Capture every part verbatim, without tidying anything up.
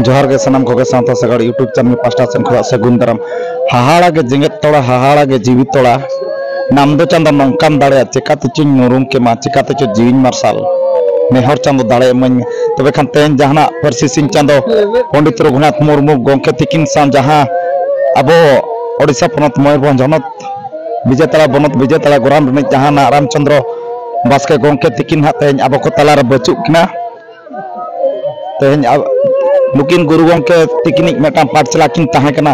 ᱡᱚᱦᱟᱨ ᱜᱮ ᱥᱟᱱᱟᱢ ᱠᱚᱜᱮ ᱥᱟᱶᱛᱟ ᱥᱟᱜᱟᱲ YouTube ᱪᱮᱱᱮᱞ ᱯᱟᱦᱴᱟ ᱥᱮᱱ ᱠᱷᱚᱱᱟᱜ ᱥᱟᱹᱜᱩᱱ ᱫᱟᱨᱟᱢ᱾ ᱦᱟᱦᱟᱲᱟ ᱜᱮ ᱡᱮᱜᱮᱛ ᱛᱚᱲᱟ, ᱦᱟᱦᱟᱲᱟ ᱜᱮ ᱡᱤᱣᱤ ᱛᱚᱲᱟ, ᱱᱟᱢ ᱫᱚ ᱪᱟᱸᱫᱚ ᱱᱚᱝᱠᱟᱢ ᱫᱟᱲᱮᱭᱟᱜ, ᱪᱮᱠᱟᱛᱮ ᱪᱚᱧ ᱩᱨᱩᱢ ᱠᱮᱢᱟ, ᱪᱮᱠᱟᱛᱮ ᱪᱚ ᱡᱤᱣᱤᱧ ᱢᱟᱨᱥᱟᱞ, ᱱᱮᱦᱚᱨ ᱪᱟᱸᱫᱚ ᱫᱟᱲᱮ ᱮᱢᱟᱹᱧ ᱢᱮ᱾ ᱛᱚᱵᱮ ᱠᱷᱟᱱ ᱛᱮᱦᱮᱧ ᱡᱟᱦᱟᱱᱟᱜ ᱯᱟᱹᱨᱥᱤ ᱥᱤᱧ ᱪᱟᱸᱫᱚ ᱯᱚᱸᱰᱤᱛ ᱨᱚᱜᱷᱩᱱᱟᱛᱷ ᱢᱩᱨᱢᱩ ᱜᱚᱢᱠᱮ ᱛᱤᱠᱤᱱ ᱥᱟᱶ ᱡᱟᱦᱟᱸ ᱟᱵᱚ ᱳᱰᱤᱥᱟ ᱯᱚᱱᱚᱛ ᱢᱚᱭᱩᱨᱵᱷᱚᱸᱡᱽ ᱦᱚᱱᱚᱛ ᱵᱤᱡᱮᱛᱟᱲᱟ ᱵᱚᱱᱚᱛ ᱵᱤᱡᱮᱛᱟᱲᱟ ᱜᱚᱨᱟᱢ ᱨᱤᱱᱤᱡ ᱡᱟᱦᱟᱸ ᱱᱟᱜ ᱨᱟᱢᱪᱚᱸᱫᱽᱨᱚ ᱵᱟᱥᱠᱮ ᱜᱚᱢᱠᱮ ᱛᱤᱠᱤᱱ ᱦᱟᱸᱜ ᱛᱮᱦᱮᱧ ᱟᱵᱚ ᱠᱚ ᱛᱟᱞᱟᱨᱮ ᱵᱟᱹᱪᱩᱜ ᱠᱤᱱᱟ᱾ ᱛᱮᱦᱮᱧ ᱟᱵ-, ᱱᱩᱠᱤᱱ ᱜᱩᱨᱩ ᱜᱚᱢᱠᱮ ᱛᱤᱠᱤᱱᱤᱡ ᱢᱤᱫᱴᱟᱝ ᱯᱟᱴᱷᱥᱟᱞᱟ ᱠᱤᱱ ᱛᱟᱦᱮᱸ ᱠᱟᱱᱟ᱾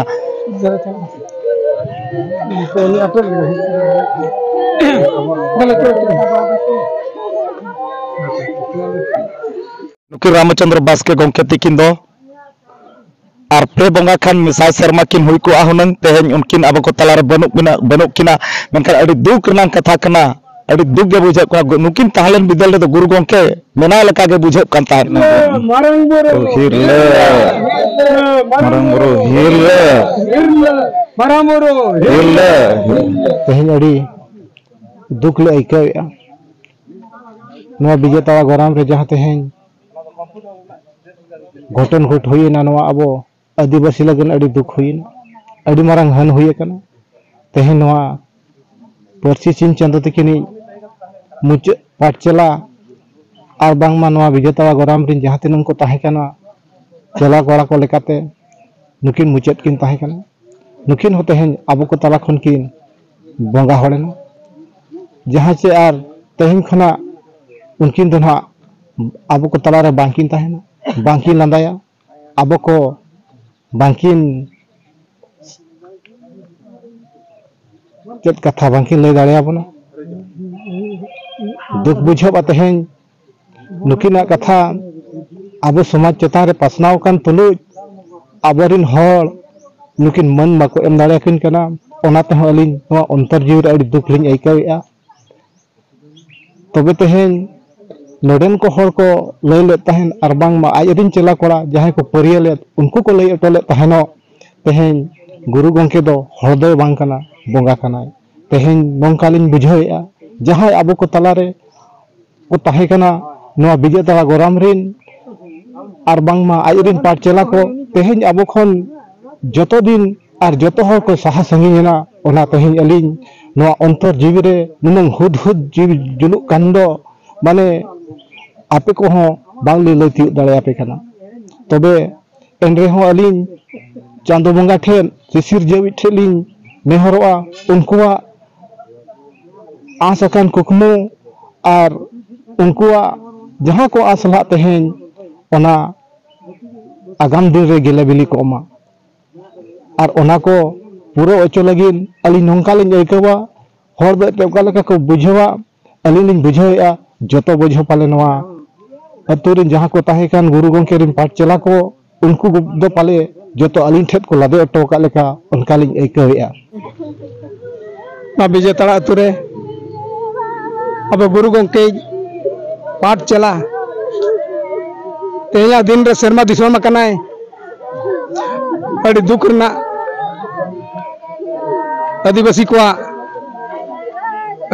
ᱱᱩᱠᱤᱱ ᱨᱟᱢᱪᱚᱸᱫᱽᱨᱚ ᱵᱟᱥᱠᱮ ᱜᱚᱢᱠᱮ ᱛᱤᱠᱤᱱ ᱫᱚ ᱟᱨ ᱯᱮ ᱵᱚᱸᱜᱟ ᱠᱷᱟᱱ ᱢᱤᱫ ᱥᱟᱭ ᱥᱮᱨᱢᱟ ᱠᱤᱱ ᱦᱩᱭ ᱠᱚᱜᱼᱟ ᱦᱩᱱᱟᱹᱝ᱾ ᱛᱮᱦᱮᱧ ᱩᱱᱠᱤᱱ ᱟᱵᱚ ᱠᱚ ᱛᱟᱞᱟᱨᱮ ᱵᱟᱹᱱᱩᱜ ᱵᱤᱱᱟ-, ᱵᱟᱹᱱᱩᱜ ᱠᱤᱱᱟ, ᱢᱮᱱᱠᱷᱟᱱ ᱟᱹᱰᱤ ᱫᱩᱠ ᱨᱮᱱᱟᱜ ᱠᱟᱛᱷᱟ ᱠᱟᱱᱟ, ᱟᱹᱰᱤ ᱫᱩᱠ ᱜᱮ ᱵᱩᱡᱷᱟᱹᱜ ᱠᱟᱱᱟ᱾ ᱜᱩ-, ᱱᱩᱠᱤᱱ ᱛᱟᱦᱮᱸ ᱞᱮᱱ ᱵᱤᱫᱟᱹᱞ ᱨᱮᱫᱚ ᱜᱩᱨᱩ ᱜᱚᱢᱠᱮ ᱢᱮᱱᱟᱭ ᱞᱮᱠᱟ ᱜᱮ ᱵᱩᱡᱷᱟᱹᱜ ᱠᱟᱱ ᱛᱟᱦᱮᱸᱫ᱾ ᱢᱟᱨᱟᱝ ᱵᱩᱨᱩ ᱦᱤᱨᱞᱟᱹ, ᱢᱟᱨᱟᱝ ᱵᱩᱨᱩ ᱦᱤᱨᱞᱟᱹ, ᱢᱟᱨᱟᱝ ᱵᱩᱨᱩ ᱦᱤᱨᱞᱟᱹ᱾ ᱛᱮᱦᱮᱧ ᱟᱹᱰᱤ ᱫᱩᱠ ᱞᱮ ᱟᱹᱭᱠᱟᱹᱣᱮᱫᱼᱟ᱾ ᱱᱚᱣᱟ ᱵᱤᱡᱮᱛᱟᱲᱟ ᱜᱚᱨᱟᱢ ᱨᱮ ᱡᱟᱦᱟᱸ ᱛᱮᱦᱮᱧ ᱜᱷᱚᱴᱚᱱ ᱜᱷᱚᱴ ᱦᱩᱭᱮᱱᱟ, ᱱᱚᱣᱟ ᱟᱵᱚ ᱟᱹᱫᱤᱵᱟᱹᱥᱤ ᱞᱟᱹᱜᱤᱫ ᱟᱹᱰᱤ ᱫᱩᱠ ᱦᱩᱭᱮᱱᱟ, ᱟᱹᱰᱤ ᱢᱟᱨᱟᱝ ᱦᱟᱹᱱ ᱦᱩᱭ ᱟᱠᱟᱱᱟ᱾ ᱛᱮᱦᱮᱧ ᱱᱚᱣᱟ ᱯᱟᱹᱨᱥᱤ ᱥᱤᱧ ᱪᱟᱸᱫᱚ ᱛᱤᱠᱤᱱᱤᱡ ᱢᱩᱪᱟᱹᱫ ᱯᱟᱴᱷᱥᱟᱞᱟ ᱟᱨ ᱵᱟᱝᱢᱟ ᱱᱚᱣᱟ ᱵᱤᱡᱮᱛᱟᱲᱟ ᱜᱚᱨᱟᱢ ᱨᱤᱱ ᱡᱟᱦᱟᱸ ᱛᱤᱱᱟᱹᱜ ᱠᱚ ᱛᱟᱦᱮᱸ ᱠᱟᱱᱟ, ᱪᱮᱞᱟ ᱠᱚᱲᱟ ᱠᱚ ᱞᱮᱠᱟᱛᱮ ᱱᱩᱠᱤᱱ ᱢᱩᱪᱟᱹᱫ ᱠᱤᱱ ᱛᱟᱦᱮᱸ ᱠᱟᱱᱟ᱾ ᱱᱩᱠᱤᱱ ᱦᱚᱸ ᱛᱮᱦᱮᱧ ᱟᱵᱚ ᱠᱚ ᱛᱟᱞᱟ ᱠᱷᱚᱱ ᱠᱤᱱ ᱵᱚᱸᱜᱟ ᱦᱚᱲᱮᱱᱟ᱾ ᱡᱟᱦᱟᱸ ᱪᱮ ᱟᱨ ᱛᱮᱦᱮᱧ ᱠᱷᱚᱱᱟᱜ ᱩᱱᱠᱤᱱ ᱫᱚ ᱱᱟᱦᱟᱜ ᱟᱵᱚ ᱠᱚ ᱛᱟᱞᱟᱨᱮ ᱵᱟᱝᱠᱤᱱ ᱛᱟᱦᱮᱱᱟ, ᱵᱟᱝᱠᱤᱱ ᱞᱟᱸᱫᱟᱭᱟ, ᱟᱵᱚ ᱠᱚ ᱵᱟᱝᱠᱤᱱ ᱪᱮᱫ ᱠᱟᱛᱷᱟ ᱵᱟᱝᱠᱤᱱ ᱞᱟᱹᱭ ᱫᱟᱲᱮᱭᱟᱵᱚᱱᱟ᱾ ᱫᱩᱠ ᱵᱩᱡᱷᱟᱹᱜᱼᱟ ᱛᱮᱦᱮᱧ ᱱᱩᱠᱤᱱᱟᱜ ᱠᱟᱛᱷᱟ ᱟᱵᱚ ᱥᱚᱢᱟᱡᱽ ᱪᱮᱛᱟᱱ ᱨᱮ ᱯᱟᱥᱱᱟᱣ ᱟᱠᱟᱱ ᱛᱩᱞᱩᱡ ᱟᱵᱚᱨᱤᱱ ᱦᱚᱲ ᱱᱩᱠᱤᱱ ᱢᱟᱹᱱ ᱵᱟᱠᱚ ᱮᱢ ᱫᱟᱲᱮᱭᱟᱠᱤᱱ ᱠᱟᱱᱟ᱾ ᱚᱱᱟ ᱛᱮᱦᱚᱸ ᱟᱹᱞᱤᱧ ᱱᱚᱣᱟ ᱚᱱᱛᱚᱨ ᱡᱤᱣᱤ ᱨᱮ ᱟᱹᱰᱤ ᱫᱩᱠ ᱞᱤᱧ ᱟᱹᱭᱠᱟᱹᱣᱮᱫᱼᱟ᱾ ᱛᱚᱵᱮ ᱛᱮᱦᱮᱧ ᱱᱚᱰᱮᱱ ᱠᱚ ᱦᱚᱲ ᱠᱚ ᱞᱟᱹᱭ ᱞᱮᱫ ᱛᱟᱦᱮᱸᱫ, ᱟᱨ ᱵᱟᱝᱢᱟ ᱟᱡ ᱨᱤᱱ ᱪᱮᱞᱟ ᱠᱚᱲᱟ ᱡᱟᱦᱟᱸᱭ ᱠᱚ ᱯᱟᱹᱨᱭᱟᱹ ᱞᱮᱫ, ᱩᱱᱠᱩ ᱠᱚ ᱞᱟᱹᱭ ᱦᱚᱴᱚ ᱞᱮᱫ ᱛᱟᱦᱮᱱᱚᱜ, ᱛᱮᱦᱮᱧ ᱜᱩᱨᱩ ᱜᱚᱢᱠᱮ ᱫᱚ ᱦᱚᱲ ᱫᱚᱭ ᱵᱟᱝ ᱠᱟᱱᱟ, ᱵᱚᱸᱜᱟ ᱠᱟᱱᱟᱭ᱾ ᱛᱮᱦᱮᱧ ᱱᱚᱝᱠᱟ ᱞᱤᱧ ᱵᱩᱡᱷᱟᱹᱣᱮᱫᱼᱟ, ᱡᱟᱦᱟᱸᱭ ᱟᱵᱚ ᱠᱚ ᱛᱟᱞᱟᱨᱮ ᱠᱚ ᱛᱟᱦᱮᱸ ᱠᱟᱱᱟ, ᱱᱚᱣᱟ ᱵᱤᱡᱮ ᱛᱟᱲᱟ ᱜᱚᱨᱟᱢ ᱨᱤᱱ ᱟᱨ ᱵᱟᱝᱢᱟ ᱟᱡᱨᱮᱱ ᱯᱟᱴ ᱪᱮᱞᱟ ᱠᱚ ᱛᱮᱦᱮᱧ ᱟᱵᱚ ᱠᱷᱚᱱ ᱡᱚᱛᱚ ᱫᱤᱱ ᱟᱨ ᱡᱚᱛᱚ ᱦᱚᱲ ᱠᱚ ᱥᱟᱦᱟ ᱥᱟᱺᱜᱤᱧ ᱮᱱᱟ, ᱚᱱᱟ ᱛᱮᱦᱮᱧ ᱟᱹᱞᱤᱧ ᱱᱚᱣᱟ ᱚᱱᱛᱚᱨ ᱡᱤᱣᱤ ᱨᱮ ᱱᱩᱱᱟᱹᱝ ᱦᱩᱫ ᱦᱩᱫ ᱡᱤᱣᱤ ᱡᱩᱞᱩᱜ ᱠᱟᱱ ᱫᱚ, ᱢᱟᱱᱮ, ᱟᱯᱮ ᱠᱚᱦᱚᱸ ᱵᱟᱝᱞᱤᱧ ᱞᱟᱹᱭ ᱛᱤᱭᱳᱜ ᱫᱟᱲᱮᱭᱟᱯᱮ ᱠᱟᱱᱟ᱾ ᱛᱚᱵᱮ ᱮᱱ ᱨᱮᱦᱚᱸ ᱟᱹᱞᱤᱧ ᱪᱟᱸᱫᱚ ᱵᱚᱸᱜᱟ ᱴᱷᱮᱱ ᱥᱤᱥᱤᱨ ᱡᱟᱹᱣᱤᱡ ᱴᱷᱮᱱ ᱞᱤᱧ ᱱᱮᱦᱚᱨᱚᱜᱼᱟ, ᱩᱱᱠᱩᱣᱟᱜ ᱟᱸᱥ ᱟᱠᱟᱱ ᱠᱩᱠᱢᱩ ᱟᱨ ᱩᱱᱠᱩᱣᱟᱜ ᱡᱟᱦᱟᱸ ᱠᱚ ᱟᱸᱥ ᱞᱟᱜ ᱛᱮᱦᱮᱧ, ᱚᱱᱟ ᱟᱜᱟᱢ ᱫᱤᱱ ᱨᱮ ᱜᱮᱞᱮ ᱵᱤᱞᱤ ᱠᱚᱜ ᱢᱟ᱾ ᱟᱨ ᱚᱱᱟ ᱠᱚ ᱯᱩᱨᱟᱹᱣ ᱦᱚᱪᱚ ᱞᱟᱹᱜᱤᱫ ᱟᱹᱞᱤᱧ ᱱᱚᱝᱠᱟ ᱞᱤᱧ ᱟᱹᱭᱠᱟᱹᱣᱟ, ᱦᱚᱲ ᱫᱚ ᱮᱱᱛᱮ ᱚᱠᱟ ᱞᱮᱠᱟ ᱠᱚ ᱵᱩᱡᱷᱟᱹᱣᱟ, ᱟᱹᱞᱤᱧ ᱞᱤᱧ ᱵᱩᱡᱷᱟᱹᱣᱮᱫᱼᱟ, ᱡᱚᱛᱚ ᱵᱩᱡᱷᱟᱹᱣ ᱯᱟᱞᱮ ᱱᱚᱣᱟ ᱟᱹᱛᱩ ᱨᱮᱱ ᱡᱟᱦᱟᱸ ᱠᱚ ᱛᱟᱦᱮᱸ ᱠᱟᱱ ᱜᱩᱨᱩ ᱜᱚᱢᱠᱮ ᱨᱮᱱ ᱯᱟᱴ ᱪᱮᱞᱟ ᱠᱚ, ᱩᱱᱠᱩ ᱫᱚ ᱯᱟᱞᱮ ᱡᱚᱛᱚ ᱟᱹᱞᱤᱧ ᱴᱷᱮᱱ ᱠᱚ ᱞᱟᱫᱮ ᱦᱚᱴᱚ ᱟᱠᱟᱫ ᱞᱮᱠᱟ, ᱚᱱᱠᱟ ᱞᱤᱧ ᱟᱹᱭᱠᱟᱹᱣᱮᱫᱼᱟ᱾ ᱱᱚᱣᱟ ᱵᱤᱡᱮᱛᱟᱲᱟ ᱟᱹᱛᱩ ᱨᱮ ᱟᱵᱚ ᱜᱩᱨᱩ ᱜᱚᱢᱠᱮ ᱯᱟᱴ ᱪᱮᱞᱟ ᱛᱮᱦᱮᱧᱟᱜ ᱫᱤᱱ ᱨᱮ ᱥᱮᱨᱢᱟ ᱫᱤᱥᱚᱢ ᱟᱠᱟᱱᱟᱭ᱾ ᱟᱹᱰᱤ ᱫᱩᱠ ᱨᱮᱱᱟᱜ, ᱟᱹᱫᱤᱵᱟᱹᱥᱤ ᱠᱚᱣᱟᱜ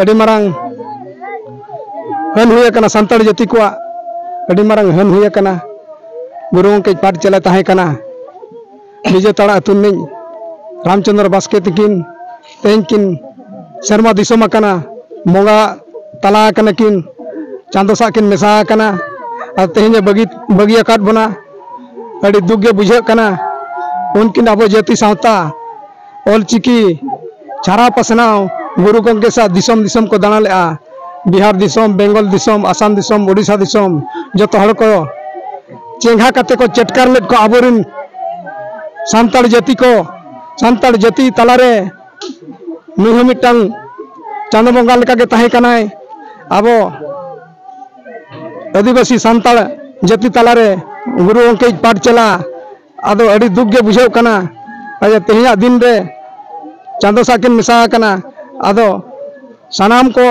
ᱟᱹᱰᱤ ᱢᱟᱨᱟᱝ ᱦᱟᱹᱱ ᱦᱩᱭ ᱟᱠᱟᱱᱟ, ᱥᱟᱱᱛᱟᱲ ᱡᱟᱹᱛᱤ ᱠᱚᱣᱟᱜ ᱟᱹᱰᱤ ᱢᱟᱨᱟᱝ ᱦᱟᱹᱱ ᱦᱩᱭ ᱟᱠᱟᱱᱟ᱾ ᱜᱩᱨᱩ ᱜᱚᱢᱠᱮ ᱯᱟᱴ ᱪᱮᱞᱟ ᱛᱟᱦᱮᱸ ᱠᱟᱱᱟ᱾ ᱵᱤᱡᱮᱛᱟᱲᱟ ᱟᱹᱛᱩ ᱨᱤᱱᱤᱡ ᱨᱟᱢᱪᱚᱸᱫᱽᱨᱚ ᱵᱟᱥᱠᱮ ᱛᱤᱠᱤᱱ ᱛᱮᱦᱮᱧ ᱠᱤᱱ ᱥᱮᱨᱢᱟ ᱫᱤᱥᱚᱢ ᱟᱠᱟᱱᱟ, ᱵᱚᱸᱜᱟ ᱛᱟᱞᱟ ᱟᱠᱟᱱᱟ ᱠᱤᱱ, ᱪᱟᱸᱫᱚ ᱥᱟᱜ ᱠᱤᱱ ᱢᱮᱥᱟ ᱟᱠᱟᱱᱟ᱾ ᱟᱨ ᱛᱮᱦᱮᱧ ᱮ ᱵᱟᱹᱜᱤ, ᱵᱟᱹᱜᱤ ᱟᱠᱟᱫ ᱵᱚᱱᱟ᱾ ᱟᱹᱰᱤ ᱫᱩᱠ ᱜᱮ ᱵᱩᱡᱷᱟᱹᱜ ᱠᱟᱱᱟ᱾ ᱩᱱᱠᱤᱱ ᱟᱵᱚ ᱡᱟᱹᱛᱤ ᱥᱟᱶᱛᱟ ᱚᱞᱪᱤᱠᱤ ᱪᱷᱟᱨᱟᱣ ᱯᱟᱥᱱᱟᱣ ᱜᱩᱨᱩ ᱜᱚᱢᱠᱮ ᱥᱟᱶ ᱫᱤᱥᱚᱢ ᱫᱤᱥᱚᱢ ᱠᱚ ᱫᱟᱬᱟ ᱞᱮᱫᱼᱟ᱾ ᱵᱤᱦᱟᱨ ᱫᱤᱥᱚᱢ, ᱵᱮᱝᱜᱚᱞ ᱫᱤᱥᱚᱢ, ᱟᱥᱟᱢ ᱫᱤᱥᱚᱢ, ᱳᱰᱤᱥᱟ ᱫᱤᱥᱚᱢ, ᱡᱚᱛᱚ ᱦᱚᱲ ᱠᱚ ᱪᱮᱸᱜᱷᱟ ᱠᱟᱛᱮ ᱠᱚ ᱪᱮᱴᱠᱟᱨ ᱞᱮᱫ ᱠᱚ ᱟᱵᱚᱨᱮᱱ ᱥᱟᱱᱛᱟᱲ ᱡᱟᱹᱛᱤ ᱠᱚ, ᱥᱟᱱᱛᱟᱲ ᱡᱟᱹᱛᱤ ᱛᱟᱞᱟᱨᱮ ᱱᱩᱭ ᱦᱚᱸ ᱢᱤᱫᱴᱟᱝ ᱪᱟᱸᱫᱚ ᱵᱚᱸᱜᱟ ᱞᱮᱠᱟᱜᱮ ᱛᱟᱦᱮᱸ ᱠᱟᱱᱟᱭ᱾ ᱟᱵᱚ ᱟᱹᱫᱤᱵᱟᱹᱥᱤ ᱥᱟᱱᱛᱟᱲ ᱡᱟᱹᱛᱤ ᱛᱟᱞᱟᱨᱮ ᱜᱩᱨᱩ ᱜᱚᱢᱠᱮ ᱯᱟᱴ ᱪᱮᱞᱟ, ᱟᱫᱚ ᱟᱹᱰᱤ ᱫᱩᱠ ᱜᱮ ᱵᱩᱡᱷᱟᱹᱜ ᱠᱟᱱᱟ᱾ ᱟᱫᱚ ᱛᱮᱦᱮᱧᱟᱜ ᱫᱤᱱ ᱨᱮ ᱪᱟᱸᱫᱚ ᱥᱟᱜ ᱠᱤᱱ ᱢᱮᱥᱟ ᱟᱠᱟᱱᱟ᱾ ᱟᱫᱚ ᱥᱟᱱᱟᱢ ᱠᱚ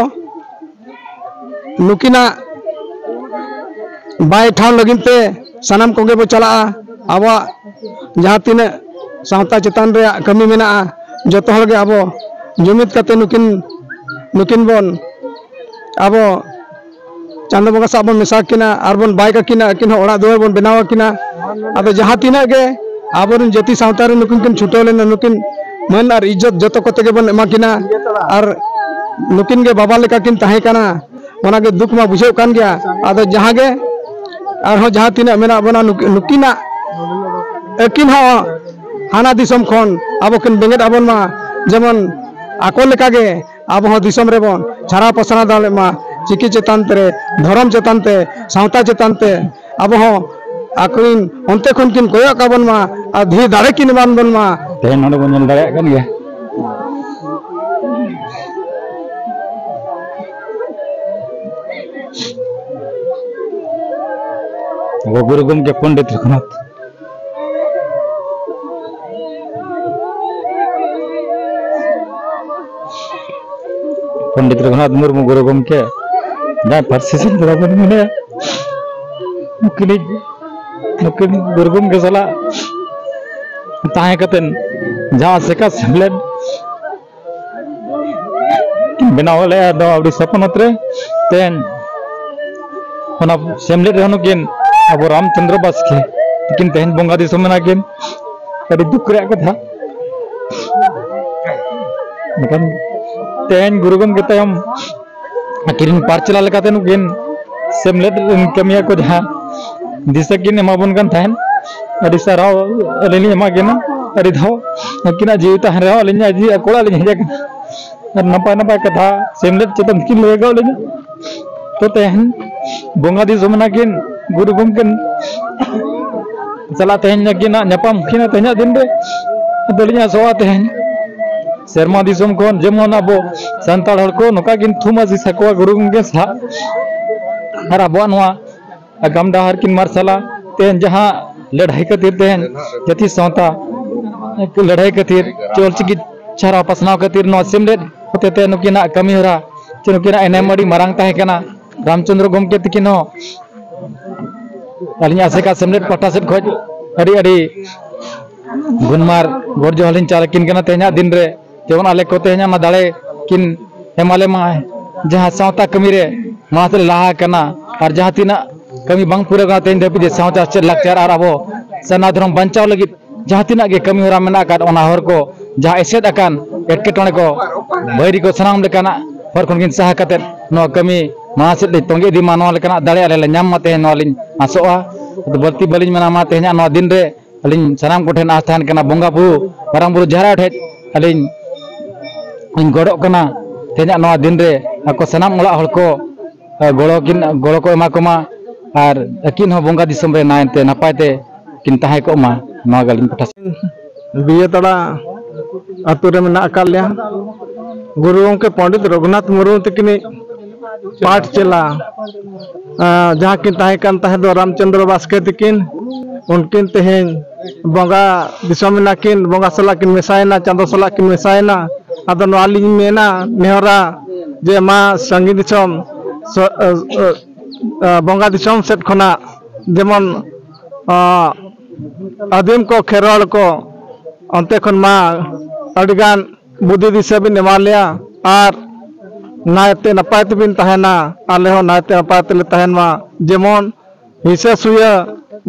ᱱᱩᱠᱤᱱᱟᱜ ᱵᱟᱭ ᱴᱷᱟᱶ ᱞᱟᱹᱜᱤᱫ ᱛᱮ ᱥᱟᱱᱟᱢ ᱠᱚᱜᱮ ᱵᱚ ᱪᱟᱞᱟᱜᱼᱟ᱾ ᱟᱵᱚᱣᱟᱜ ᱡᱟᱦᱟᱸ ᱛᱤᱱᱟᱹᱜ ᱥᱟᱶᱛᱟ ᱪᱮᱛᱟᱱ ᱨᱮᱭᱟᱜ ᱠᱟᱹᱢᱤ ᱢᱮᱱᱟᱜᱼᱟ, ᱡᱚᱛᱚ ᱦᱚᱲ ᱜᱮ ᱟᱵᱚ ᱡᱩᱢᱤᱫ ᱠᱟᱛᱮ ᱱᱩᱠᱤᱱ, ᱱᱩᱠᱤᱱ ᱵᱚᱱ ᱟᱵᱚ ᱪᱟᱸᱫᱚ ᱵᱚᱸᱜᱟ ᱥᱟᱶ ᱵᱚᱱ ᱢᱮᱥᱟ ᱠᱤᱱᱟ ᱟᱨ ᱵᱚᱱ ᱵᱟᱭ ᱠᱟᱹᱠᱤᱱᱟ, ᱟᱹᱠᱤᱱ ᱦᱚᱸ ᱚᱲᱟᱜ ᱫᱩᱣᱟᱹᱨ ᱵᱚᱱ ᱵᱮᱱᱟᱣ ᱟᱹᱠᱤᱱᱟ᱾ ᱟᱫᱚ ᱡᱟᱦᱟᱸ ᱛᱤᱱᱟᱹᱜ ᱜᱮ ᱟᱵᱚᱨᱮᱱ ᱡᱟᱹᱛᱤ ᱥᱟᱶᱛᱟ ᱨᱮ ᱱᱩᱠᱤᱱ ᱠᱤᱱ ᱪᱷᱩᱴᱟᱹᱣ ᱞᱮᱱᱟ, ᱱᱩᱠᱤᱱ ᱢᱟᱹᱱ ᱟᱨ ᱤᱡᱽᱡᱚᱛ ᱡᱚᱛᱚ ᱠᱚᱛᱮ ᱜᱮᱵᱚᱱ ᱮᱢᱟ ᱠᱤᱱᱟ᱾ ᱟᱨ ᱱᱩᱠᱤᱱ ᱜᱮ ᱵᱟᱵᱟ ᱞᱮᱠᱟ ᱠᱤᱱ ᱛᱟᱦᱮᱸ ᱠᱟᱱᱟ, ᱚᱱᱟ ᱜᱮ ᱫᱩᱠ ᱢᱟ ᱵᱩᱡᱷᱟᱹᱜ ᱠᱟᱱ ᱜᱮᱭᱟ᱾ ᱟᱫᱚ ᱡᱟᱦᱟᱸ ᱜᱮ ᱟᱨᱦᱚᱸ ᱡᱟᱦᱟᱸ ᱛᱤᱱᱟᱹᱜ ᱢᱮᱱᱟᱜ ᱵᱚᱱᱟ, ᱱᱩᱠ-, ᱱᱩᱠᱤᱱᱟᱜ ᱟᱹᱠᱤᱱ ᱦᱚᱸ ᱦᱟᱱᱟ ᱫᱤᱥᱚᱢ ᱠᱷᱚᱱ ᱟᱵᱚ ᱠᱤᱱ ᱵᱮᱸᱜᱮᱫ ᱟᱵᱚᱱ ᱢᱟ, ᱡᱮᱢᱚᱱ ᱟᱠᱚ ᱞᱮᱠᱟ ᱜᱮ ᱟᱵᱚ ᱦᱚᱸ ᱫᱤᱥᱚᱢ ᱨᱮᱵᱚᱱ ᱪᱷᱟᱨᱟᱣ ᱯᱟᱥᱱᱟᱣ ᱫᱟᱲᱮᱭᱟᱜ ᱢᱟ, ᱪᱤᱠᱤ ᱪᱮᱛᱟᱱ ᱛᱮ, ᱫᱷᱚᱨᱚᱢ ᱪᱮᱛᱟᱱ ᱛᱮ, ᱥᱟᱶᱛᱟ ᱪᱮᱛᱟᱱ ᱛᱮ ᱟᱵᱚ ᱦᱚᱸ ᱟᱹᱠᱤᱱ ᱚᱱᱛᱮ ᱠᱷᱚᱱ ᱠᱤᱱ ᱠᱚᱭᱚᱜ ᱠᱟᱵᱚᱱ ᱢᱟ ᱟᱨ ᱫᱷᱤᱨ ᱫᱟᱲᱮ ᱠᱤᱱ ᱮᱢᱟᱱ ᱵᱚᱱ ᱢᱟ᱾ ᱛᱮᱦᱮᱧ ᱱᱚᱰᱮ ᱵᱚᱱ ᱧᱮᱞ ᱫᱟᱲᱮᱭᱟᱜ ᱠᱟᱱ ᱜᱮᱭᱟ, ᱟᱵᱚ ᱜᱩᱨᱩ ᱜᱚᱢᱠᱮ ᱯᱚᱱᱰᱤᱛ ᱨᱚᱜᱷᱩᱱᱟᱛᱷ ᱯᱚᱱᱰᱤᱛ ᱨᱚᱜᱷᱩᱱᱟᱛᱷ ᱢᱩᱨᱢᱩ ᱜᱩᱨᱩ ᱜᱚᱢᱠᱮ ᱡᱟᱦᱟᱸᱭ ᱯᱟᱹᱨᱥᱤ ᱥᱤᱞᱯᱤ ᱛᱟᱵᱚᱱ ᱢᱮᱱᱟᱭᱟ, ᱱᱩᱠᱤᱱᱤᱡ, ᱱᱩᱠᱤᱱ ᱜᱩᱨᱩ ᱜᱚᱢᱠᱮ ᱥᱟᱞᱟᱜ ᱛᱟᱦᱮᱸ ᱠᱟᱛᱮᱱ ᱡᱟᱦᱟᱸ ᱥᱮᱠᱟ ᱥᱮᱢᱞᱮᱫ ᱵᱮᱱᱟᱣ ᱞᱮᱫᱼᱟ ᱱᱚᱣᱟ ᱩᱲᱤᱥᱥᱟ ᱯᱚᱱᱚᱛ ᱨᱮ᱾ ᱛᱮᱦᱮᱧ ᱚᱱᱟ ᱥᱮᱢᱞᱮᱫ ᱨᱮᱦᱚᱸ ᱱᱩᱠᱤᱱ ᱟᱵᱚ ᱨᱟᱢᱪᱚᱸᱫᱽᱨᱚ ᱵᱟᱥᱠᱮ ᱛᱤᱠᱤᱱ ᱛᱮᱦᱮᱧ ᱵᱚᱸᱜᱟ ᱫᱤᱥᱚᱢ ᱮᱱᱟ ᱠᱤᱱ᱾ ᱟᱹᱰᱤ ᱫᱩᱠ ᱨᱮᱭᱟᱜ ᱠᱟᱛᱷᱟ᱾ ᱢᱮᱱᱠᱷᱟᱱ ᱛᱮᱦᱮᱧ ᱜᱩᱨᱩ ᱜᱚᱢᱠᱮ ᱛᱟᱭᱚᱢ ᱟᱹᱠᱤᱱ ᱯᱟᱨᱪᱟᱞᱟ ᱞᱮᱠᱟᱛᱮ ᱱᱩᱠᱤᱱ ᱥᱮᱢᱞᱮᱫ ᱨᱮᱱ ᱠᱟᱹᱢᱤᱭᱟᱹ ᱠᱚ ᱡᱟᱦᱟᱸ ᱫᱤᱥᱟᱹ ᱠᱤᱱ ᱮᱢᱟᱵᱚᱱ ᱠᱟᱱ ᱛᱟᱦᱮᱸᱱ, ᱟᱹᱰᱤ ᱥᱟᱨᱦᱟᱣ ᱟᱹᱞᱤᱧ ᱞᱤᱧ ᱮᱢᱟ ᱠᱤᱱᱟ᱾ ᱟᱹᱰᱤ ᱫᱷᱟᱣ ᱩᱱᱠᱤᱱᱟᱜ ᱡᱤᱣᱤ ᱛᱟᱦᱮᱸᱱ ᱨᱮᱦᱚᱸ ᱟᱹᱞᱤᱧ ᱟᱡ ᱚᱲᱟᱜ ᱞᱤᱧ ᱦᱮᱡ ᱟᱠᱟᱱᱟ᱾ ᱟᱨ ᱱᱟᱯᱟᱭ ᱱᱟᱯᱟᱭ ᱠᱟᱛᱷᱟ ᱥᱮᱢᱞᱮᱫ ᱪᱮᱛᱟᱱ ᱠᱤᱱ ᱞᱟᱹᱭ ᱟᱠᱟᱫ ᱞᱤᱧᱟ᱾ ᱛᱚ ᱛᱮᱦᱮᱧ ᱵᱚᱸᱜᱟ ᱫᱤᱥᱚᱢ ᱮᱱᱟ ᱠᱤᱱ, ᱜᱩᱨᱩ ᱜᱚᱢᱠᱮ ᱥᱟᱞᱟᱜ ᱛᱮᱦᱮᱧ ᱟᱹᱠᱤᱱᱟᱜ ᱧᱟᱯᱟᱢ ᱠᱤᱱᱟ ᱛᱮᱦᱮᱧᱟᱜ ᱫᱤᱱ ᱨᱮ᱾ ᱟᱫᱚ ᱞᱤᱧ ᱟᱥᱚᱜᱼᱟ ᱛᱮᱦᱮᱧ ᱥᱮᱨᱢᱟ ᱫᱤᱥᱚᱢ ᱠᱷᱚᱱ ᱡᱮᱢᱚᱱ ᱟᱵᱚ ᱥᱟᱱᱛᱟᱲ ᱦᱚᱲ ᱠᱚ ᱱᱚᱝᱠᱟ ᱠᱤᱱ ᱛᱷᱩᱢ ᱟᱹᱥᱤᱥ ᱟᱠᱚᱣᱟ ᱜᱩᱨᱩ ᱜᱚᱢᱠᱮ ᱥᱟᱶ᱾ ᱟᱨ ᱟᱵᱚᱣᱟᱜ ᱱᱚᱣᱟ ᱟᱜᱟᱢ ᱰᱟᱦᱟᱨ ᱠᱤᱱ ᱢᱟᱨᱥᱟᱞᱟ᱾ ᱛᱮᱦᱮᱧ ᱡᱟᱦᱟᱸ ᱞᱟᱹᱲᱦᱟᱹᱭ ᱠᱷᱟᱹᱛᱤᱨ ᱛᱮᱦᱮᱧ ᱡᱟᱹᱛᱤ ᱥᱟᱶᱛᱟ ᱞᱟᱹᱲᱦᱟᱹᱭ ᱠᱷᱟᱹᱛᱤᱨ, ᱪᱚᱞᱪᱤᱠᱤ ᱪᱷᱟᱨᱟᱣ ᱯᱟᱥᱱᱟᱣ ᱠᱷᱟᱹᱛᱤᱨ ᱱᱚᱣᱟ ᱥᱮᱢᱞᱮᱫ ᱦᱚᱛᱮᱛᱮ ᱱᱩᱠᱤᱱᱟᱜ ᱠᱟᱹᱢᱤ ᱦᱚᱨᱟ ᱪᱮ ᱱᱩᱠᱤᱱᱟᱜ ᱮᱱᱮᱢ ᱟᱹᱰᱤ ᱢᱟᱨᱟᱝ ᱛᱟᱦᱮᱸ ᱠᱟᱱᱟ᱾ ᱨᱟᱢᱪᱚᱸᱫᱽᱨᱚ ᱜᱚᱢᱠᱮ ᱛᱤᱠᱤᱱ ᱦᱚᱸ ᱟᱹᱞᱤᱧ ᱟᱥᱮᱠᱟ ᱥᱮᱢᱞᱮᱫ ᱯᱟᱦᱴᱟ ᱥᱮᱫ ᱠᱷᱚᱱ ᱟᱹᱰᱤ ᱟᱹᱰᱤ ᱜᱩᱱᱢᱟᱱ ᱜᱚᱰ ᱡᱚᱦᱟᱨ ᱞᱤᱧ ᱪᱟᱞ ᱟᱹᱠᱤᱱ ᱠᱟᱱᱟ ᱛᱮᱦᱮᱧᱟᱜ ᱫᱤᱱ ᱨᱮ᱾ ᱡᱮᱢᱚᱱ ᱟᱞᱮ ᱠᱚ ᱛᱮᱦᱮᱧ ᱚᱱᱟ ᱫᱟᱲᱮ ᱠᱤᱱ ᱮᱢᱟᱞᱮ ᱢᱟ, ᱡᱟᱦᱟᱸ ᱥᱟᱶᱛᱟ ᱠᱟᱹᱢᱤ ᱨᱮ ᱢᱟᱲᱟᱝ ᱥᱮᱫ ᱞᱟᱦᱟ ᱟᱠᱟᱱᱟ᱾ ᱟᱨ ᱡᱟᱦᱟᱸ ᱛᱤᱱᱟᱹᱜ ᱠᱟᱹᱢᱤ ᱵᱟᱝ ᱯᱩᱨᱟᱹᱣ ᱠᱟᱱᱟ ᱛᱮᱦᱮᱧ ᱫᱷᱟᱹᱵᱤᱡ ᱛᱮ, ᱥᱟᱶᱛᱟ ᱥᱮᱪᱮᱫ ᱞᱟᱠᱪᱟᱨ ᱟᱨ ᱟᱵᱚ ᱥᱟᱨᱱᱟ ᱫᱷᱚᱨᱚᱢ ᱵᱟᱧᱪᱟᱣ ᱞᱟᱹᱜᱤᱫ ᱡᱟᱦᱟᱸ ᱛᱤᱱᱟᱹᱜ ᱜᱮ ᱠᱟᱹᱢᱤ ᱦᱚᱨᱟ ᱢᱮᱱᱟᱜ ᱟᱠᱟᱫ, ᱚᱱᱟ ᱦᱚᱨ ᱠᱚ ᱡᱟᱦᱟᱸ ᱮᱥᱮᱫ ᱟᱠᱟᱱ ᱮᱴᱠᱮᱴᱚᱬᱮ ᱠᱚ, ᱵᱟᱹᱭᱨᱤ ᱠᱚ, ᱥᱟᱱᱟᱢ ᱞᱮᱠᱟᱱᱟᱜ ᱦᱚᱨ ᱠᱷᱚᱱ ᱠᱤᱱ ᱥᱟᱦᱟ ᱠᱟᱛᱮᱫ ᱱᱚᱣᱟ ᱠᱟᱹᱢᱤ ᱢᱟᱲᱟᱝ ᱥᱮᱫ ᱞᱮ ᱛᱚᱸᱜᱮ ᱤᱫᱤ ᱢᱟ, ᱱᱚᱣᱟ ᱞᱮᱠᱟᱱᱟᱜ ᱫᱟᱲᱮ ᱟᱞᱮ ᱞᱮ ᱧᱟᱢ ᱢᱟ, ᱛᱮᱦᱮᱧ ᱱᱚᱣᱟ ᱞᱤᱧ ᱟᱥᱚᱜᱼᱟ᱾ ᱟᱫᱚ ᱵᱟᱹᱲᱛᱤ ᱵᱟᱹᱞᱤᱧ ᱢᱮᱱᱟ, ᱢᱟ ᱛᱮᱦᱮᱧᱟᱜ ᱱᱚᱣᱟ ᱫᱤᱱ ᱨᱮ ᱟᱹᱞᱤᱧ ᱥᱟᱱᱟᱢ ᱠᱚᱴᱷᱮᱱ ᱟᱸᱥ ᱛᱟᱦᱮᱱ ᱠᱟᱱᱟ, ᱵᱚᱸᱜᱟ ᱵᱩᱨᱩ, ᱢᱟᱨᱟᱝ ᱵᱩᱨᱩ ᱡᱟᱦᱮᱨ ᱟᱭᱳ ᱴᱷᱮᱡ ᱟᱹᱞᱤᱧ ᱞᱤᱧ ᱜᱚᱰᱚᱜ ᱠᱟᱱᱟ, ᱛᱮᱦᱮᱧᱟᱜ ᱱᱚᱣᱟ ᱫᱤᱱ ᱨᱮ ᱟᱠᱚ ᱥᱟᱱᱟᱢ ᱚᱲᱟᱜ ᱦᱚᱲ ᱠᱚ, ᱮ, ᱜᱚᱲᱚ ᱠᱤᱱ, ᱜᱚᱲᱚ ᱠᱚ ᱮᱢᱟ ᱠᱚᱢᱟ ᱟᱨ ᱟᱹᱠᱤᱱ ᱦᱚᱸ ᱵᱚᱸᱜᱟ ᱫᱤᱥᱚᱢ ᱨᱮ ᱱᱟᱭᱛᱮ ᱱᱟᱯᱟᱭ ᱛᱮ ᱠᱤᱱ ᱛᱟᱦᱮᱸ ᱠᱚᱜ ᱢᱟ, ᱱᱚᱣᱟ ᱜᱮ ᱟᱹᱞᱤᱧ ᱯᱟᱦᱴᱟ ᱥᱮᱫ᱾ ᱵᱤᱭᱟᱹᱛᱟᱲᱟ ᱟᱹᱛᱩ ᱨᱮ ᱢᱮᱱᱟᱜ ᱟᱠᱟᱫ ᱞᱮᱭᱟ᱾ ᱜᱩᱨᱩ ᱜᱚᱢᱠᱮ ᱯᱚᱱᱰᱤᱛ ᱨᱚᱜᱷᱩᱱᱟᱛᱷ ᱢᱩᱨᱢᱩ ᱛᱟᱹᱠᱤᱱᱤᱡ ᱯᱟᱴ ᱪᱮᱞᱟ, ᱟᱸ, ᱡᱟᱦᱟᱸ ᱠᱤᱱ ᱛᱟᱦᱮᱸ ᱠᱟᱱ ᱛᱟᱦᱮᱸ ᱫᱚ ᱨᱟᱢᱪᱚᱸᱫᱽᱨᱚ ᱵᱟᱥᱠᱮ ᱛᱟᱹᱠᱤᱱ, ᱩᱱᱠᱤᱱ ᱛᱮᱦᱮᱧ ᱵᱚᱸᱜᱟ ᱫᱤᱥᱚᱢ ᱮᱱᱟ ᱠᱤᱱ, ᱵᱚᱸᱜᱟ ᱥᱟᱞᱟᱜ ᱠᱤᱱ ᱢᱮᱥᱟᱭᱮᱱᱟ, ᱪᱟᱸᱫᱚ ᱥᱟᱞᱟᱜ ᱠᱤᱱ ᱢᱮᱥᱟᱭᱮᱱᱟ᱾ ᱟᱫᱚ ᱱᱚᱣᱟ ᱞᱤᱧ ᱢᱮᱱᱟ, ᱱᱮᱦᱚᱨᱟ, ᱡᱮ ᱢᱟ ᱥᱟᱺᱜᱤᱧ ᱫᱤᱥᱚᱢ, ᱥᱚ-, ᱟᱹ, ᱟᱹ, ᱟᱹ, ᱵᱚᱸᱜᱟ ᱫᱤᱥᱚᱢ ᱥᱮᱫ ᱠᱷᱚᱱᱟᱜ ᱡᱮᱢᱚᱱ, ᱟᱸ, ᱟᱹᱫᱤᱢ ᱠᱚ, ᱠᱷᱮᱨᱣᱟᱲ ᱠᱚ, ᱚᱱᱛᱮ ᱠᱷᱚᱱ ᱢᱟ ᱟᱹᱰᱤᱜᱟᱱ ᱵᱩᱫᱷᱤ ᱫᱤᱥᱟᱹ ᱵᱤᱱ ᱮᱢᱟ ᱞᱮᱭᱟ ᱟᱨ ᱱᱟᱭᱛᱮ ᱱᱟᱯᱟᱭ ᱛᱮᱵᱤᱱ ᱛᱟᱦᱮᱱᱟ, ᱟᱞᱮ ᱦᱚᱸ ᱱᱟᱭᱛᱮ ᱱᱟᱯᱟᱭ ᱛᱮᱞᱮ ᱛᱟᱦᱮᱱ ᱢᱟ᱾ ᱡᱮᱢᱚᱱ ᱦᱤᱸᱥᱟᱹ ᱥᱩᱭᱟᱹ,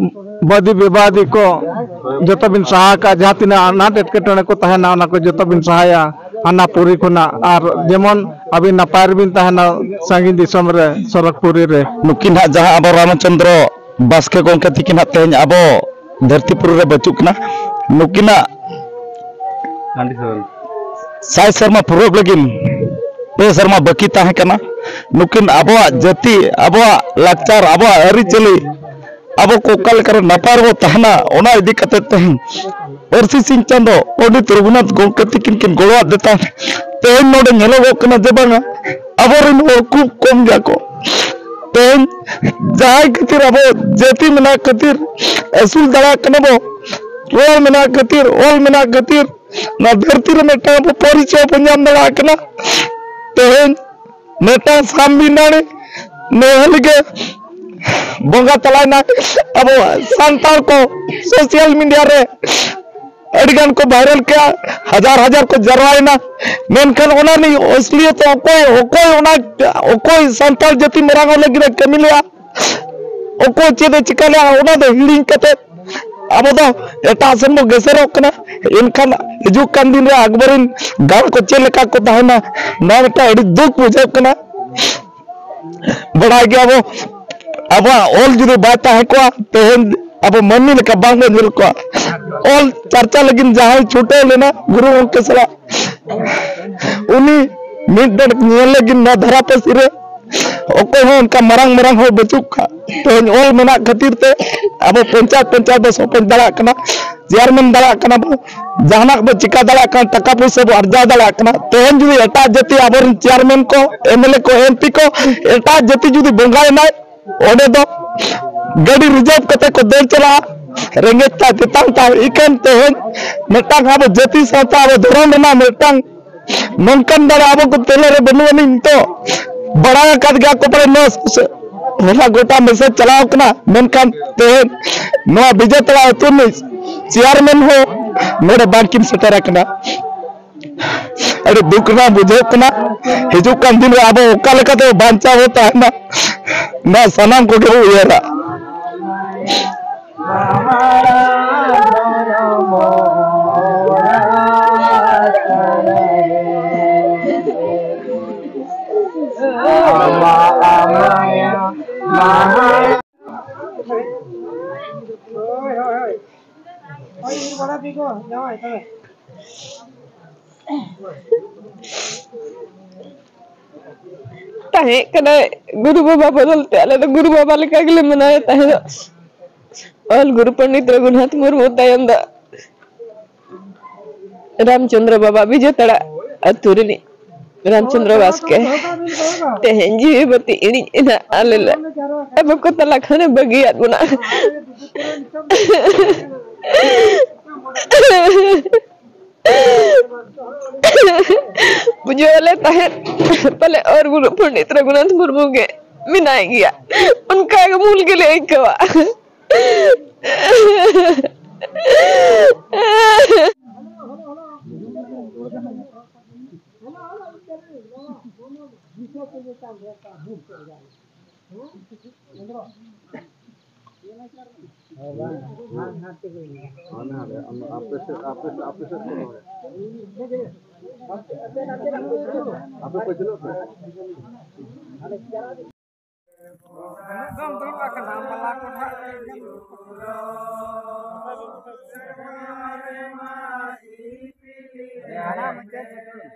ᱵᱟᱹᱫᱤ ᱵᱤᱵᱟᱫᱤ ᱠᱚ ᱡᱚᱛᱚ ᱵᱤᱱ ᱥᱟᱦᱟ ᱠᱟᱜᱼᱟ, ᱡᱟᱦᱟᱸ ᱛᱤᱱᱟᱹᱜ ᱟᱱᱟᱴ ᱮᱴᱠᱮᱴᱚᱬᱮ ᱠᱚ ᱛᱟᱦᱮᱱᱟ, ᱚᱱᱟ ᱠᱚ ᱡᱚᱛᱚ ᱵᱤᱱ ᱥᱟᱦᱟᱭᱟ ᱦᱟᱱᱟ ᱯᱩᱨᱤ ᱠᱷᱚᱱᱟᱜ, ᱟᱨ ᱡᱮᱢᱚᱱ ᱟᱹᱵᱤᱱ ᱱᱟᱯᱟᱭ ᱨᱮᱵᱤᱱ ᱛᱟᱦᱮᱱᱟ ᱥᱟᱺᱜᱤᱧ ᱫᱤᱥᱚᱢ ᱨᱮ, ᱥᱚᱨᱚᱜᱽᱯᱩᱨᱤ ᱨᱮ᱾ ᱱᱩᱠᱤᱱ ᱦᱟᱸᱜ ᱡᱟᱦᱟᱸ ᱟᱵᱚ ᱨᱟᱢᱪᱚᱸᱫᱽᱨᱚ ᱵᱟᱥᱠᱮ ᱜᱚᱢᱠᱮ ᱛᱤᱠᱤᱱ ᱦᱟᱸᱜ ᱛᱮᱦᱮᱧ ᱟᱵᱚ ᱫᱷᱟᱹᱨᱛᱤᱯᱩᱨᱤ ᱨᱮ ᱵᱟᱹᱪᱩᱜ ᱠᱤᱱᱟ᱾ ᱱᱩᱠᱤᱱᱟᱜ ᱥᱟᱭ ᱥᱮᱨᱢᱟ ᱯᱩᱨᱟᱹᱣ ᱞᱟᱹᱜᱤᱫ ᱯᱮ ᱥᱮᱨᱢᱟ ᱵᱟᱹᱠᱤ ᱛᱟᱦᱮᱸ ᱠᱟᱱᱟ᱾ ᱱᱩᱠᱤᱱ ᱟᱵᱚᱣᱟᱜ ᱡᱟᱹᱛᱤ, ᱟᱵᱚᱣᱟᱜ ᱞᱟᱠᱪᱟᱨ, ᱟᱵᱚᱣᱟᱜ ᱟᱹᱨᱤᱪᱟᱹᱞᱤ, ᱟᱵᱚ ᱠᱚ ᱚᱠᱟ ᱞᱮᱠᱟᱨᱮ ᱱᱟᱯᱟᱭ ᱨᱮᱵᱚ ᱛᱟᱦᱮᱱᱟ, ᱚᱱᱟ ᱤᱫᱤ ᱠᱟᱛᱮ ᱛᱮᱦᱮᱧ ᱯᱟᱹᱨᱥᱤ ᱥᱤᱧ ᱪᱟᱸᱫᱚ ᱯᱚᱸᱰᱤᱛ ᱨᱚᱜᱷᱩᱱᱟᱛᱷ ᱜᱚᱢᱠᱮ ᱛᱤᱠᱤᱱ ᱠᱤᱱ ᱜᱚᱲᱚᱣᱟᱫ ᱫᱮ ᱛᱟᱦᱮᱸ᱾ ᱛᱮᱦᱮᱧ ᱱᱚᱰᱮ ᱧᱮᱞᱚᱜᱚᱜ ᱠᱟᱱᱟ ᱡᱮ ᱵᱟᱝᱟ, ᱟᱵᱚᱨᱮᱱ ᱦᱚᱲ ᱠᱷᱩᱵ ᱠᱚᱢ ᱜᱮᱭᱟ ᱠᱚ᱾ ᱛᱮᱦᱮᱧ ᱡᱟᱦᱟᱸᱭ ᱠᱷᱟᱹᱛᱤᱨ ᱟᱵᱚ ᱡᱟᱹᱛᱤ ᱢᱮᱱᱟᱜ ᱠᱷᱟᱹᱛᱤᱨ ᱟᱹᱥᱩᱞ ᱫᱟᱲᱮᱭᱟᱜ ᱠᱟᱱᱟ ᱵᱚ, ᱨᱚᱲ ᱢᱮᱱᱟᱜ ᱠᱷᱟᱹᱛᱤᱨ, ᱚᱞ ᱢᱮᱱᱟᱜ ᱠᱷᱟᱹᱛᱤᱨ, ᱱᱚᱣᱟ ᱫᱷᱟᱹᱨᱛᱤ ᱨᱮ ᱢᱤᱫᱴᱟᱝ ᱟᱵᱚ ᱯᱚᱨᱤᱪᱚᱭ ᱵᱚᱱ ᱧᱟᱢ ᱫᱟᱲᱮᱭᱟᱜ ᱠᱟᱱᱟ᱾ ᱛᱮᱦᱮᱧ ᱢᱤᱫᱴᱟᱝ ᱥᱟᱢᱵᱤᱫᱷᱟᱱᱤ ᱱᱮᱦᱟᱹᱞᱤ ᱜᱮ ᱵᱚᱸᱜᱟ ᱛᱟᱞᱟᱭᱮᱱᱟ᱾ ᱟᱵᱚ ᱥᱟᱱᱛᱟᱲ ᱠᱚ ᱥᱳᱥᱟᱞ ᱢᱤᱰᱤᱭᱟ ᱨᱮ ᱟᱹᱰᱤ ᱜᱟᱱ ᱠᱚ ᱵᱷᱟᱭᱨᱟᱞ ᱠᱮᱜᱼᱟ, ᱦᱟᱡᱟᱨ ᱦᱟᱡᱟᱨ ᱠᱚ ᱡᱟᱨᱣᱟᱭᱮᱱᱟ᱾ ᱢᱮᱱᱠᱷᱟᱱ ᱚᱱᱟ ᱨᱤᱱᱤᱡ ᱚᱥᱞᱤᱭᱚᱛ ᱚᱠᱚᱭ, ᱚᱠᱚᱭ ᱚᱱᱟ, ᱚᱠᱚᱭ ᱥᱟᱱᱛᱟᱲ ᱡᱟᱹᱛᱤ ᱢᱟᱨᱟᱝ ᱚᱜ ᱞᱟᱹᱜᱤᱫ ᱮ ᱠᱟᱹᱢᱤ ᱞᱮᱜᱼᱟ? ᱚᱠᱚᱭ ᱪᱮᱫ ᱮ ᱪᱤᱠᱟ ᱞᱮᱜᱼᱟ? ᱚᱱᱟ ᱫᱚ ᱦᱤᱲᱤᱧ ᱠᱟᱛᱮ ᱟᱵᱚ ᱫᱚ ᱮᱴᱟᱜ ᱥᱮᱱ ᱵᱚ ᱜᱮᱥᱮᱨᱚᱜ ᱠᱟᱱᱟ᱾ ᱮᱱᱠᱷᱟᱱ ᱦᱤᱡᱩᱜ ᱠᱟᱱ ᱫᱤᱱ ᱨᱮ ᱟᱠᱵᱚᱨᱤᱱ ᱜᱟᱲ ᱠᱚ ᱪᱮᱫ ᱞᱮᱠᱟ ᱠᱚ ᱛᱟᱦᱮᱱᱟ, ᱱᱚᱣᱟ ᱢᱤᱫᱴᱟᱝ ᱟᱹᱰᱤ ᱫᱩᱠ ᱵᱩᱡᱷᱟᱹᱜ ᱠᱟᱱᱟ᱾ ᱵᱟᱲᱟᱭ ᱜᱮᱭᱟ ᱵᱚ, ᱟᱵᱚᱣᱟᱜ ᱚᱞ ᱡᱩᱫᱤ ᱵᱟᱭ ᱛᱟᱦᱮᱸ ᱠᱚᱜᱼᱟ, ᱛᱮᱦᱮᱧ ᱟᱵᱚ ᱢᱟᱹᱱᱢᱤ ᱞᱮᱠᱟ ᱵᱟᱝ ᱵᱚᱱ ᱧᱮᱞ ᱠᱚᱜᱼᱟ᱾ ᱚᱞ ᱪᱟᱨᱪᱟ ᱞᱟᱹᱜᱤᱫ ᱡᱟᱦᱟᱸᱭ ᱪᱷᱩᱴᱟᱹᱣ ᱞᱮᱱᱟ ᱜᱩᱨᱩ ᱜᱚᱢᱠᱮ ᱥᱟᱞᱟᱜ, ᱩᱱᱤ ᱢᱤᱫ ᱰᱚᱸᱰᱮᱠ ᱧᱮᱞ ᱞᱟᱹᱜᱤᱫ ᱱᱚᱣᱟ ᱫᱷᱟᱨᱟ ᱯᱟᱹᱨᱥᱤ ᱨᱮ ᱚᱠᱚᱭ ᱦᱚᱸ ᱚᱱᱠᱟ ᱢᱟᱨᱟᱝ ᱢᱟᱨᱟᱝ ᱦᱚᱲ ᱵᱟᱹᱪᱩᱜ ᱠᱚᱣᱟ᱾ ᱛᱮᱦᱮᱧ ᱚᱞ ᱢᱮᱱᱟᱜ ᱠᱷᱟᱹᱛᱤᱨ ᱛᱮ ᱟᱵᱚ ᱯᱚᱧᱪᱟᱭᱮᱛ, ᱯᱚᱧᱪᱟᱭᱮᱛ ᱵᱚ ᱥᱚᱯᱚᱧᱪ ᱫᱟᱲᱮᱭᱟᱜ ᱠᱟᱱᱟ, ᱪᱮᱭᱟᱨᱢᱮᱱ ᱫᱟᱲᱮᱭᱟᱜ ᱠᱟᱱᱟ ᱵᱚ, ᱡᱟᱦᱟᱱᱟᱜ ᱵᱚ ᱪᱤᱠᱟ ᱫᱟᱲᱮᱭᱟᱜ ᱠᱟᱱᱟ, ᱴᱟᱠᱟ ᱯᱚᱭᱥᱟ ᱵᱚ ᱟᱨᱡᱟᱣ ᱫᱟᱲᱮᱭᱟᱜ ᱠᱟᱱᱟ᱾ ᱛᱮᱦᱮᱧ ᱡᱩᱫᱤ ᱮᱴᱟᱜ ᱡᱟᱹᱛᱤ ᱟᱵᱚᱨᱮᱱ ᱪᱮᱭᱟᱨᱢᱮᱱ ᱠᱚ, ᱮᱢ ᱮᱞ ᱮ ᱠᱚ, ᱮᱢ ᱯᱤ ᱠᱚ, ᱮᱴᱟᱜ ᱡᱟᱹᱛᱤ ᱡᱩᱫᱤ ᱵᱚᱸᱜᱟᱭᱮᱱᱟᱭ, ᱚᱸᱰᱮ ᱫᱚ ᱜᱟᱹᱰᱤ ᱨᱤᱡᱟᱨᱵᱷ ᱠᱟᱛᱮ ᱠᱚ ᱫᱟᱹᱲ ᱪᱟᱞᱟᱜᱼᱟ, ᱨᱮᱸᱜᱮᱡ ᱛᱟᱭ ᱛᱮᱛᱟᱝ ᱛᱟᱭ᱾ ᱤᱠᱷᱟᱹᱱ ᱛᱮᱦᱮᱧ ᱢᱤᱫᱴᱟᱝ ᱟᱵᱚ ᱡᱟᱹᱛᱤ ᱥᱟᱶᱛᱟ, ᱟᱵᱚ ᱫᱷᱚᱨᱚᱢ ᱨᱮᱱᱟᱜ ᱢᱤᱫᱴᱟᱝ ᱱᱚᱝᱠᱟᱱ ᱫᱟᱲᱮ ᱟᱵᱚ ᱠᱚ ᱛᱟᱞᱟ ᱨᱮ ᱵᱟᱹᱱᱩᱜ ᱟᱹᱱᱤᱡ᱾ ᱱᱤᱛᱚᱜ ᱵᱟᱲᱟᱭ ᱟᱠᱟᱫ ᱜᱮᱭᱟ ᱠᱚ ᱯᱟᱞᱮ ᱱᱚᱣᱟ ᱥ-, ᱦᱚᱞᱟ ᱜᱚᱴᱟ ᱢᱮᱥᱮᱡᱽ ᱪᱟᱞᱟᱣ ᱠᱟᱱᱟ, ᱢᱮᱱᱠᱷᱟᱱ ᱛᱮᱦᱮᱧ ᱱᱚᱣᱟ ᱵᱤᱡᱮᱛᱟᱲᱟ ᱟᱹᱛᱩ ᱨᱤᱱᱤᱡ ᱪᱮᱭᱟᱨᱢᱮᱱ ᱦᱚᱸ ᱱᱚᱰᱮ ᱵᱟᱝᱠᱤᱱ ᱥᱮᱴᱮᱨ ᱟᱠᱟᱱᱟ᱾ ᱟᱹᱰᱤ ᱫᱩᱠ ᱨᱮᱱᱟᱜ ᱵᱩᱡᱷᱟᱹᱜ ᱠᱟᱱᱟ᱾ ᱦᱤᱡᱩᱜ ᱠᱟᱱ ᱫᱤᱱ ᱨᱮ ᱟᱵᱚ ᱚᱠᱟ ᱞᱮᱠᱟᱛᱮ ᱵᱟᱧᱪᱟᱣ ᱵᱚ ᱛᱟᱦᱮᱱᱟ, ᱱᱚᱣᱟ ᱥᱟᱱᱟᱢ ᱠᱚᱜᱮ ᱵᱚ ᱩᱭᱦᱟᱹᱨᱟ᱾ ᱛᱟᱦᱮᱸ ᱠᱟᱱᱟᱭ ᱜᱩᱨᱩ ᱵᱟᱵᱟ ᱵᱚᱫᱚᱞ ᱛᱮ, ᱟᱞᱮ ᱫᱚ ᱜᱩᱨᱩ ᱵᱟᱵᱟ ᱞᱮᱠᱟ ᱜᱮᱞᱮ ᱢᱟᱱᱟᱣᱮ ᱛᱟᱦᱮᱸᱫ᱾ ᱚᱞ ᱜᱩᱨᱩ ᱯᱚᱱᱰᱤᱛ ᱨᱚᱜᱷᱩᱱᱟᱛᱷ ᱢᱩᱨᱢᱩ ᱛᱟᱭᱚᱢ ᱫᱚ ᱨᱟᱢᱪᱚᱸᱫᱽᱨᱚ ᱵᱟᱵᱟ, ᱵᱤᱡᱮᱛᱟᱲᱟ ᱟᱹᱛᱩ ᱨᱤᱱᱤᱡ ᱨᱟᱢᱪᱚᱸᱫᱽᱨᱚ ᱵᱟᱥᱠᱮ᱾ ᱛᱮᱦᱮᱧ ᱡᱤᱣᱤ ᱵᱟᱹᱛᱤ ᱤᱬᱤᱡ ᱮᱱᱟ ᱟᱞᱮ ᱞᱮ᱾ ᱟᱵᱚ ᱠᱚ ᱛᱟᱞᱟ ᱠᱷᱚᱱᱮ ᱵᱟᱹᱜᱤᱭᱟᱫ ᱵᱚᱱᱟ᱾ ᱵᱩᱡᱷᱟᱹᱣ ᱟᱞᱮ ᱛᱟᱦᱮᱸᱫ ᱯᱟᱞᱮ ᱚᱨ ᱜᱩᱨᱩ ᱯᱚᱱᱰᱤᱛ ᱨᱚᱜᱷᱩᱱᱟᱛᱷ ᱢᱩᱨᱢᱩ ᱜᱮ ᱢᱮᱱᱟᱭ ᱜᱮᱭᱟ, ᱚᱱᱠᱟ ᱜᱮ ᱢᱩᱞ ᱜᱮᱞᱮ ᱟᱹᱭᱠᱟᱹᱣᱟ᱾ ᱦᱟᱱᱮ ᱦᱟᱸᱰᱮ, ᱟᱢ, ᱟᱯᱮ ᱥᱮᱫ, ᱟᱯᱮ ᱥᱮᱫ, ᱟᱯᱮ ᱥᱮᱫ ᱠᱚ ᱨᱚᱦᱚᱭᱟ᱾ ᱟᱯᱮ ᱯᱟᱹᱪᱷᱞᱟᱹᱜ ᱯᱮ᱾ ᱩᱱᱟᱹᱜ ᱫᱚᱢ ᱫᱩᱲᱩᱵ ᱟᱠᱟᱱᱟ, ᱢᱟᱞᱟ ᱠᱚ ᱱᱟᱦᱟᱜ ᱦᱟᱱᱟ ᱢᱩᱪᱟᱹᱫ ᱥᱮᱫ᱾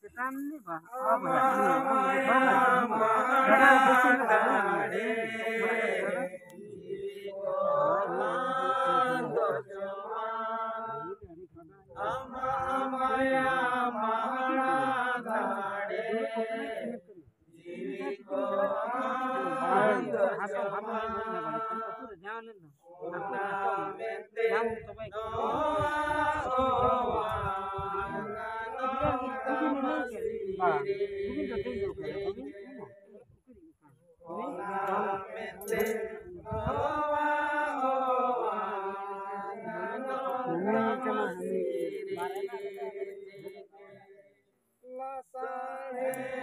ᱪᱮᱛᱟᱱ ᱨᱤᱱᱤᱡ ᱵᱟ-, ᱵᱟᱵᱟ, ᱵᱟᱵᱟ, ᱵᱟᱵᱟ᱾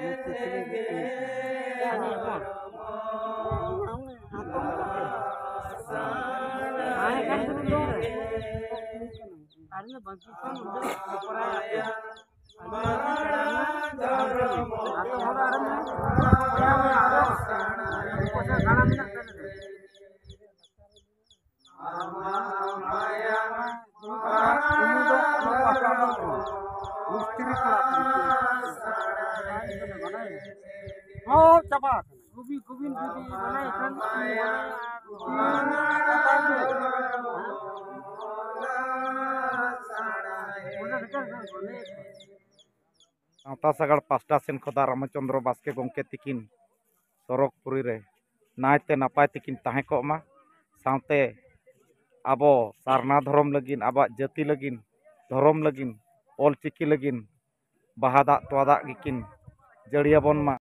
ᱢᱤᱥᱛᱨᱤ ᱠᱚᱲᱟ ᱠᱟᱱᱟ᱾ ᱦᱚᱸ, ᱪᱟᱵᱟ ᱟᱠᱟᱱᱟ᱾ ᱜᱳᱵᱤᱱ, ᱜᱳᱵᱤᱱ ᱡᱩᱫᱤ ᱢᱟᱱᱮ ᱮᱱᱠᱷᱟᱱ ᱩᱱᱤ ᱢᱟᱱᱮ ᱟᱨ ᱚᱱᱟ ᱵᱷᱮᱜᱟᱨ ᱵᱷᱮᱜᱟᱨ ᱵᱚᱞᱮ᱾ ᱥᱟᱶᱛᱟ ᱥᱟᱜᱟᱲ ᱯᱟᱥᱴᱟ ᱥᱮᱱ ᱠᱷᱚᱱ ᱫᱚ ᱨᱟᱢᱪᱚᱸᱫᱽᱨᱚ ᱵᱟᱥᱠᱮ ᱜᱚᱢᱠᱮ ᱛᱤᱠᱤᱱ ᱥᱚᱨᱚᱜᱽᱯᱩᱨᱤ ᱨᱮ ᱱᱟᱭᱛᱮ ᱱᱟᱯᱟᱭ ᱛᱮᱠᱤᱱ ᱛᱟᱦᱮᱸ ᱠᱚᱜ ᱢᱟ᱾ ᱥᱟᱶᱛᱮ ᱟᱵᱚ ᱥᱟᱨᱱᱟ ᱫᱷᱚᱨᱚᱢ ᱞᱟᱹᱜᱤᱫ, ᱟᱵᱚᱣᱟᱜ ᱡᱟᱹᱛᱤ ᱞᱟᱹᱜᱤᱫ, ᱫᱷᱚᱨᱚᱢ ᱞᱟᱹᱜᱤᱫ, ᱚᱞ ᱪᱤᱠᱤ ᱞᱟᱹᱜᱤᱫ ᱵᱟᱦᱟ ᱫᱟᱜ ᱛᱚᱣᱟ ᱫᱟᱜ ᱜᱮᱠᱤᱱ ᱡᱟᱹᱲᱤᱭᱟᱵᱚᱱ ᱢᱟ᱾